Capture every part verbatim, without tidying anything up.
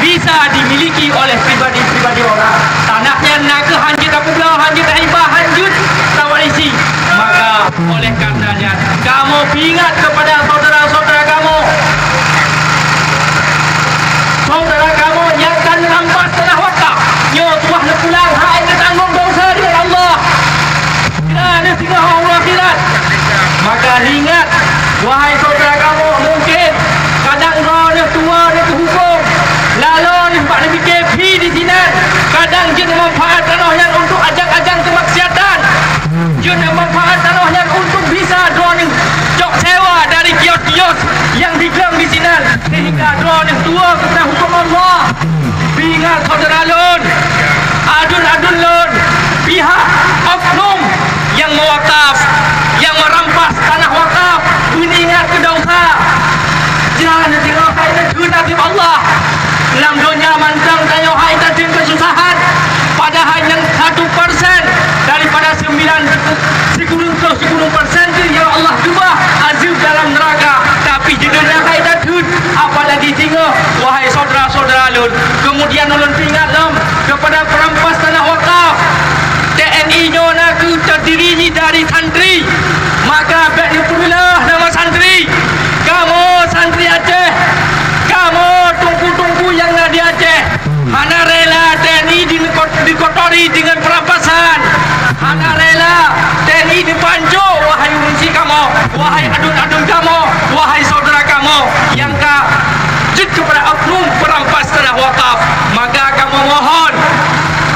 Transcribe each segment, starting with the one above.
bisa dimiliki oleh pribadi-pribadi orang. Tanah nyan na kheueh hanjeuet tapeubloe, hanjeuet tahibah, hanjeuet tawarisi. Maka, oleh karena nyan, kamoe peuingat kepada saudara-saudara kamoe, saudara kamoe nyang ka neurampas tanah wakaf, nyoe tuah neupulang hai neutanggong dosa deungon Allah. Kira neuh singoh u akhirat. Maka ingat, wahai saudara kamoe, mungkin kadang droeneuh tuwoe neuh keu hukôm, laloe neuh bak neupike phi disinan, kadang jeuet manfaat tanoh nyan untuk ajang-ajang keumaksiatan, jeuet manfaat tanoh nyan untuk bisa droeneuh cok sewa dari kios-kios nyang digleng disinan, sehingga droeneuh tuwoe keu hukôm Allah. Peuingat saudara lôn, aduen-aduen lôn, pihak oknum nyang mewakaf, nyang merampas tanah wakaf, peuingat keu dosa. Jangan teuka hai teuka nasib Allah. Lam donya mantong tanyoe hai tadeungoe keususahan, padahai nyan satu persen daripada sembilan sikureueng ploh sikureueng persen tu, ya Allah, keubah azab dalam neraka. Tapi di donya hai tadeungoe, apalagi singoh, wahai saudara-saudara lôn. Kemudian ulôn peuingat lom kepada perampas tanah wakaf. T N I nyoe na kheueh terdiri dari santri, maka bék neupeureuloh nama santri. Kamoe santri Aceh, kamoe teungku-teungku nyang na di Aceh, hana rela T N I dikot-, dikotori deungon perampasan. Hana rela T N I dipancok, wahai ureuëng syiek kamoe, wahai aduen-aduen kamoe, wahai saudara kamoe nyang ka jeuet keupada oknum perampas tanah wakaf. Maka kamoe mohon,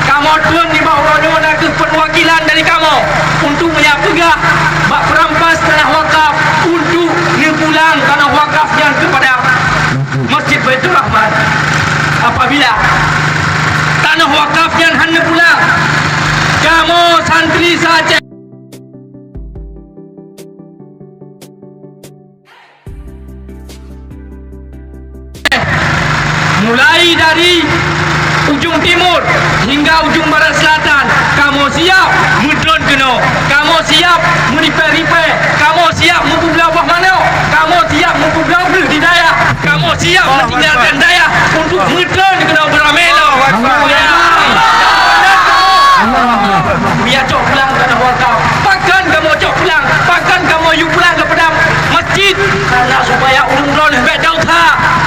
kamoe treun nibak uroe nyoe na kheueh peuwakilan dari kamoe untuk meupeugah bak perampas tanah wakaf untuk neupulang tanah wakaf nyan keupada Masjid Baiturrahman. Apabila tanah wakaf nyan hana pulang, kamoe santri sa-Aceh, mulai dari ujung timur hingga ujung barat selatan, kamoe siap meudrone keunoe, kamoe siap meuripée-ripée, kamoe siap meupeubloe boh manok, kamoe siap meupeubloe bleuh di dayah, kamoe siap meninggalkan dayah untuk meudrone keunoe beuramé lom. Allahu Akbar. Allahu Akbar. Biar cok pulang keunoe wakaf. Pakon kamoe cok pulang? Pakon kamoe yue pulang keupada masjid? Karena supaya ureuëng droeneuh bék desya.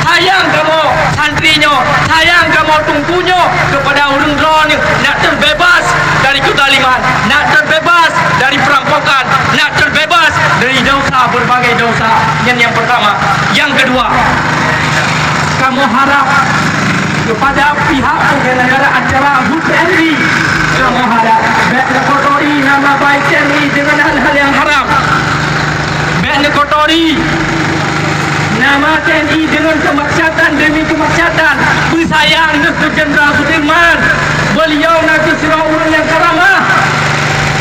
Sayang kamoe santri nyoe, sayang kamoe teungku nyoe keupada ureuëng droeneuh nak teubeubaih dari kezaliman, nak teubeubaih dari perampokan, nak teubeubaih dari desya, berbagai desya. Nyan nyang pertama. Nyang keudua, kamoe harap keupada pihak penyelenggara acara HUT T N I, kamoe harap bék neukotori nama baik T N I deungon hal-hal nyang haram. Bék neukotori nama T N I deungon keumaksiatan demi keumaksiatan. Beusayang neuh keu Jenderal Sudirman. Beuliau na kheueh sidroe ureuëng nyang karamah.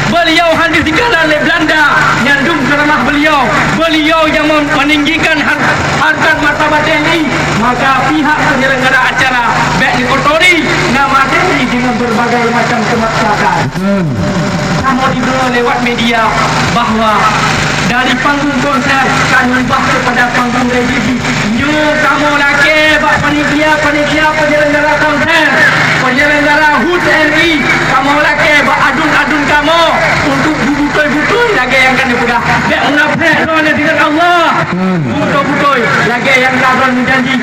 Beuliau hana dikalon lé Belanda, nyan dum keuramah beuliau. Beuliau nyang mem-, meninggikan har-, harkat martabat T N I. Maka pihak penyelenggara acara bék neukotori nama T N I dengan berbagai macam kemaksiatan. Kamoe dideungoe lewat media bahwa dari panggung konser ka neubah keupada panggung religi. Nyoe kamoe lakée bak panitia-panitia penyelenggara konser, penyelenggara HUT T N I, kamoe lakée bak aduen-aduen kamoe untuk beutôi-beutôi lagée nyang ka neupeugah. Bék munafék droeneuh deungon Allah. Beutôi-beutôi lagée nyang ka droeneuh janji.